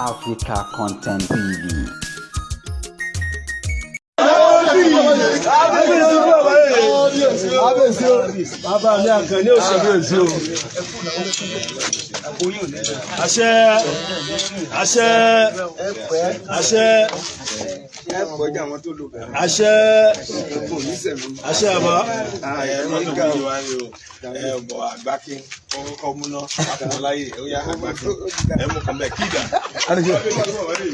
Africa Content TV. Bàbá mi Àkànní òṣèlú. Àṣẹ, àṣẹ, àṣẹ, àṣẹ, àṣẹ àbá.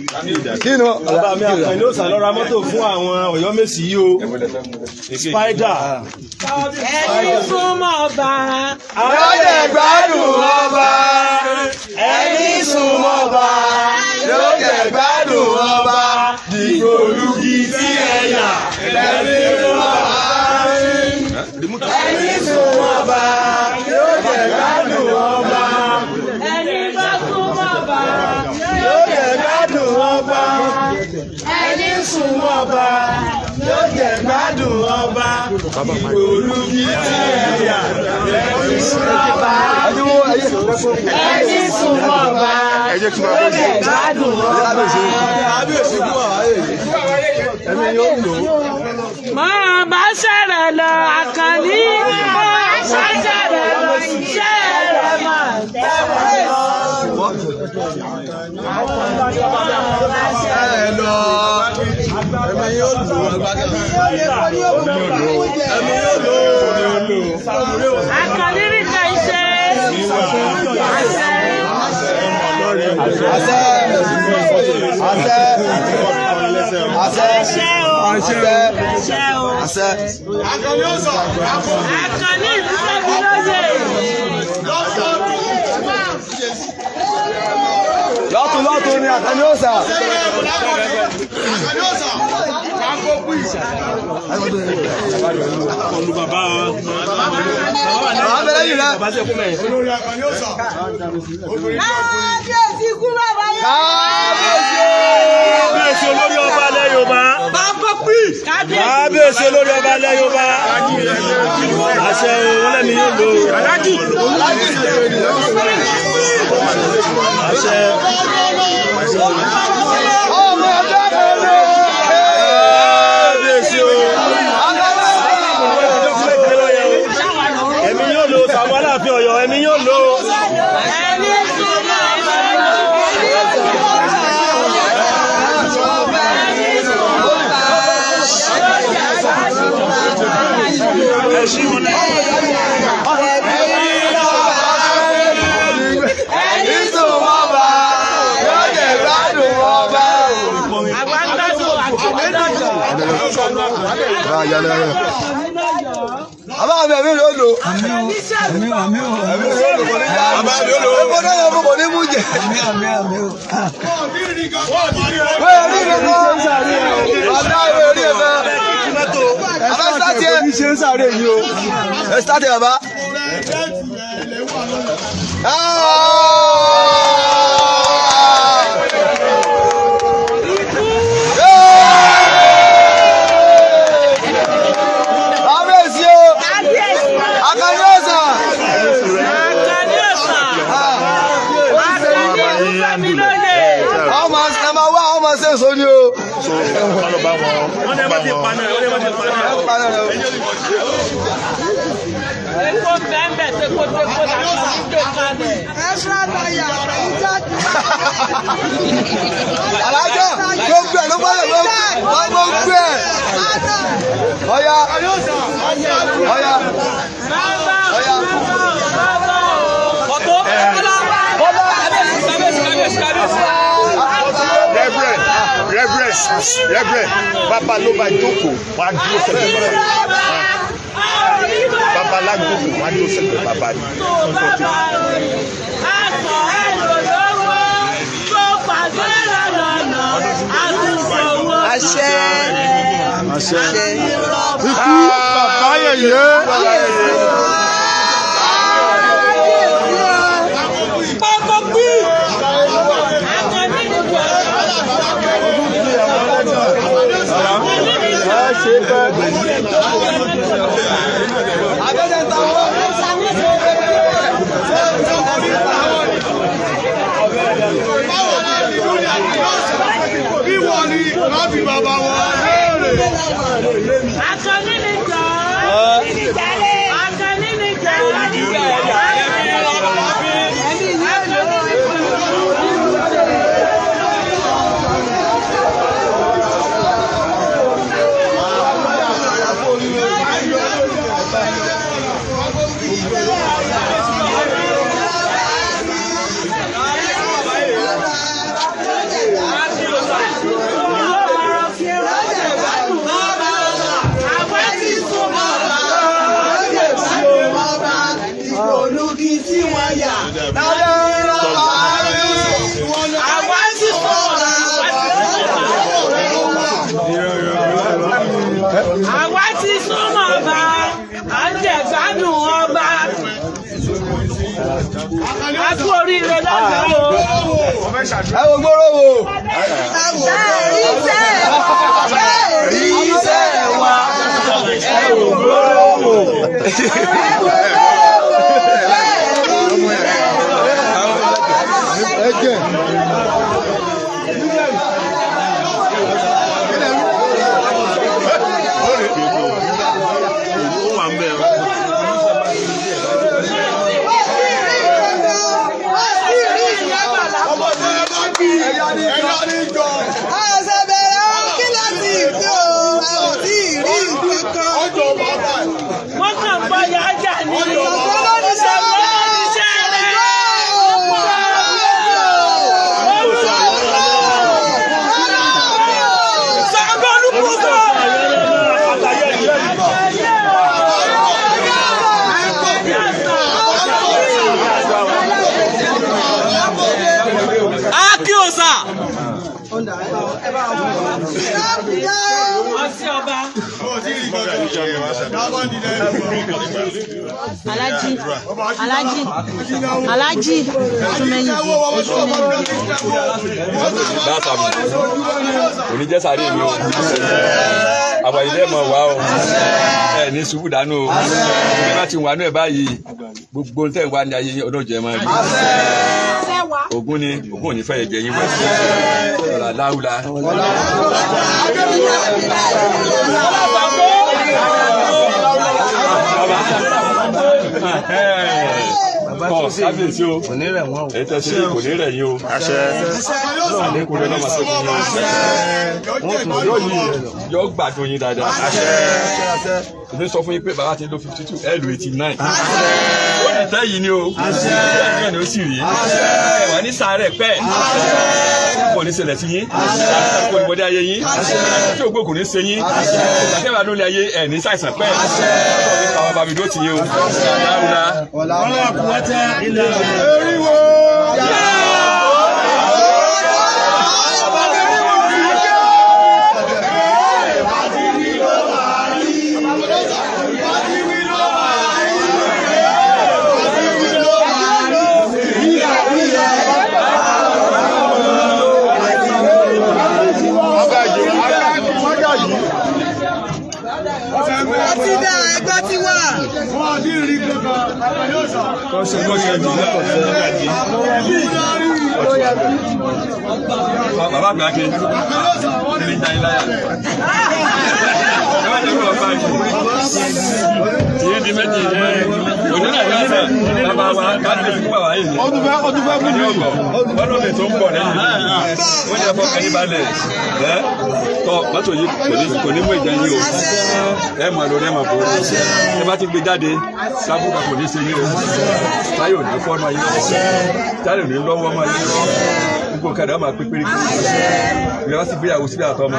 Bàbá mi Àkànní òṣà lọ ra mọ́tò fún àwọn Ọ̀yọ́mèsì yìí o. Spider. Ẹni súnmọ́ ọba. Yóò jẹ gbádùn ọba. Ẹni súnmọ́ ọba. Yóò jẹ gbádùn ọba. Dìgbòlugi tí ẹ̀yà ẹni súnmọ́ ọba. Ẹni súnmọ́ ọba. Yóò jẹ gbádùn ọba. Ẹni bá súnmọ́ ọba. Yóò jẹ gbádùn ọba. Ẹni súnmọ́ ọba. Yóò jẹ gbádùn ọba. Dìgbòlugi tí ẹ̀yà ẹni súnmọ́ ọba. Ẹni súnmọ́ ọba. Yóò jẹ gbádùn ọba. Máa bá ṣẹ̀rẹ̀ lọ Àkànní. Máa bá ṣẹ̀rẹ̀ lọ ṣẹ̀rẹ̀ máa tẹ̀wọ̀ lọ. Ẹ lọ ẹ̀mí yóò lò ẹ̀mí yóò lò. Àkànní rí kan ṣe. Àṣẹ. Àṣẹ, àṣẹ, àṣẹ, Àṣẹ o. àṣẹ, Àṣẹ o. àṣẹ. Àkànní ìlú tóbi lóye. Lọ́tún lọ́tún ni Àkànní òòṣà. Bàbá bẹ̀rẹ̀ yìí rẹ̀. Kábíyèsí kú bàbá yẹn. Kábíyèsí o. Kábíyèsí olórí ọba ilẹ̀ Yorùbá. Kábíyèsí. Kábíyèsí olórí ọba ilẹ̀ Yorùbá. Àṣẹ òun lẹ́mi yóò lò. Àṣẹ. Ọmọ ẹgbẹ́ kan ló. Kábíyèsí o. Ẹ̀mí yóò lò Sàámú Aláàfin Ọ̀yọ́. Ẹ̀mí yóò lò. Ẹni súnmọ́ ọba. Ẹni súnmọ́ ọba. Yóò jẹ gbádùn ọba. Àwa ń gbádùn àkànní. Bàbá mi ẹ̀mí yóò lò. Ẹ̀mí yóò lò kò ní já. Bàbá mi yóò lò. Epo náà yẹ kó ní mú jẹ. Wẹ́ẹ̀ rí mi kọ́. Bàbá mi rí mi kọ́. Bàbá sátì ẹ̀. Ṣé ń sáré yìí o? Ẹ sátì bàbá. Kábíyèsí o. Kábíyèsí. Àkànní òòṣà. Àkànní òòṣà. Àkànní ìlú tóbi lóye. Ọmọ ẹ máa wá ọmọ ṣe èso ni o. Wọ́n ní ẹ má ti pa náà. Wọ́n ní ẹ má ti pa náà. Ẹ pa náà rẹ o. Epo bẹ́ẹ̀nbẹ́ẹ̀ tekoteko làkànní gbé kalẹ̀. Alájà gbogbo ẹ̀ ló gbọ́dọ̀ gbogbo ẹ̀. Ọya ọya Bàbá o, ọya. bàbá o. Bọ́lá. Reverend, Reverend, Reverend, bàbá ló bá jókòó, wàá dúró sẹ́gbẹ̀ẹ́ bàbá. Bàbá lájókòó, wàá dúró sẹ́gbẹ̀ẹ́ bàbá ni. Aṣọ ẹ̀rọ lówó tó pàṣẹ lọ́nà àtúnṣòwò. Àṣẹ. Àṣẹ. Ikú bàbá yẹyẹ. Àkànní ìlú Abẹ́jẹ̀ ń ta wọ́n. Láti bàbá wọn léèrè. Àkànní ni jọ. Àkànní ni jọ. Àwa ti súnmọ́ ọba, à ń jẹ gbádùn ọba. A kú oríire lọ́dọ̀ o. Ẹ wo gbóró wo. Rí iṣẹ́ wa. Ẹ wo gbóró wo. Ẹ jẹ́. Ó wà ń bẹ̀. Ẹ̀yà ní jọ. Ọ̀sẹ̀ bẹ̀rẹ̀ ó kí láti ìfẹ́ o, a ò tí ì rí nǹkan kan. Ọjọ́ bàbá ẹ̀. Wọ́n kàn ń bọ́ yájà ní. Ṣàngó ló ní Ṣàngó ló ní iṣẹ́ rẹ̀. Ṣàngó olúkúsọ. Akíọ̀sà. Ọtí ọba. Alhaji Alhaji Alhaji Túnmẹ́yìn. Látàbí oníjẹ́sàárè mi o, àwọn ilé mọ̀ wá o, ẹ ní ṣubú dànù o, bí wọ́n ti wà nú ẹ̀ báyìí, gbogbo tẹ̀ wá ní ayé yín ọdún jẹ́ máa rí. Ògún ni Ògún ò ní fẹ́ jẹ yín wẹ̀ ọ̀là láwùlà. Kọ kábíyèsí o, èyí tẹ́ sí kò ní rẹ̀ yín o, àlékún rẹ̀ lọ́mọ sẹ́kùn yín o, yóò yí yóò gbádùn yín dáadáa. Èmi sọ fún yín pé bàbá ti lo 52 ẹ lo 89. Ó ní tẹ́ yìí ni o, bẹ́ẹ̀ ni ó sì rí. Ẹ wà ní sàárẹ̀ pẹ́. Kò ní ṣẹlẹ̀ sí yín, kò ní wọlé ayé yín, tí ògbó kò ní ṣe yín, ìgbàkẹ́wà ló lé ayé ẹ̀ ní ṣàìsàn pẹ́. Àwọn bàbá mi dó ti yín o, láwùlá. Eriwo. Ó ti dá ẹgbẹ́ tí wà. Bàbá mi ake, kí ni jẹ́ iláyà? Ẹ má jẹ́ kó o bá yìí. Tìyẹ́ di méjì òní náà yóò sàn bàbá wa kábíyèsí fún bàbá yìí. Ó tún fẹ́ ó tún fẹ́ mú Ní mi. ọgọ̀, ọdún mi tó ń bọ̀ lẹ́yìn. Ó ní ẹ̀fọ́ kẹ́yìn balẹ̀. Ẹ́ tọ́ mọ́tò yìí kò ní mú ìjẹ yín o. Ẹ mọ̀ lórí ẹ mọ̀ bò ó. Ẹ bá ti gbé jáde, sábúkà kò ní ṣe yín o. Táyọ̀ ò ní fọ́nà yín lọ́wọ́. Táyọ̀ ò ní lọ́wọ́ mọ́ yín lọ́wọ́. Gbogbo nǹkan rẹ̀ máa pé pérépéré. Ìyá bá sì gbéyàwó síbí àtọ́ ọmọ,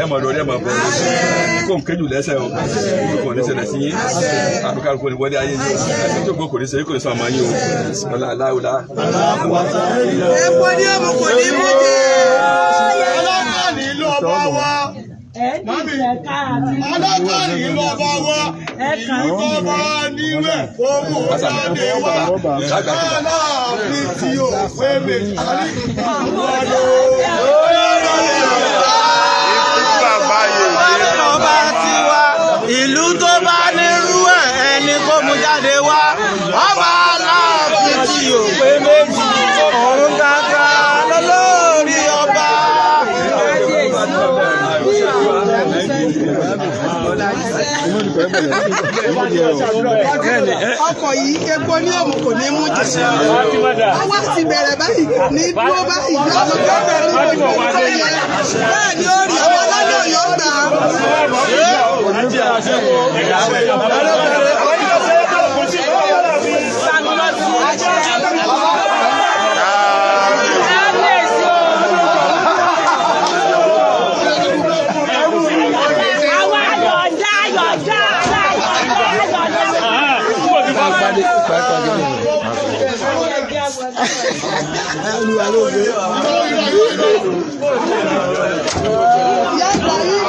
ẹ mọ̀ lórí ẹ mọ̀ bò ó. Kó n kéjù lẹ́sẹ̀ o. Gbogbo kò ní ṣẹlẹ̀ sí yín. Àbíkálukú ni wọlé ayé yín o. Ẹni tó gbó kò ní ṣe yín kò ní sọ ọmọ yín o. Ọlá aláwòlá. Epo ní òmù kò ní mú jẹ. Alákàní ló bá wa. Ẹ ní ìjẹ̀ka àti Alákàní ló bá wa. ẹ̀ka. Ìlú tó bá níwẹ̀ kó mú jáde wá. Aláàfin tí ò pé méjì. Bàbá yèyé Ọba tiwa, ìlú tó bá nírú ẹ̀ ẹni kó mú jáde wá. Ọba Aláàfin tí ò pé méjì, òun kankan lólórí ọba. Ọkọ̀ yìí epo ní òmù kò ní mú jẹ. Ọwọ́ ti bẹ̀rẹ̀ báyìí ní dúró báyìí lọ́dún tó bẹ̀rẹ̀ ní ojú tó yẹ. Bẹ́ẹ̀ ni ó rí ọmọ lọ́dọ̀ yóò gbà á. Àwọn ayọ̀dá ayọ̀dá ayọ̀dá ayọ̀dá. Ìyá Ibrahim.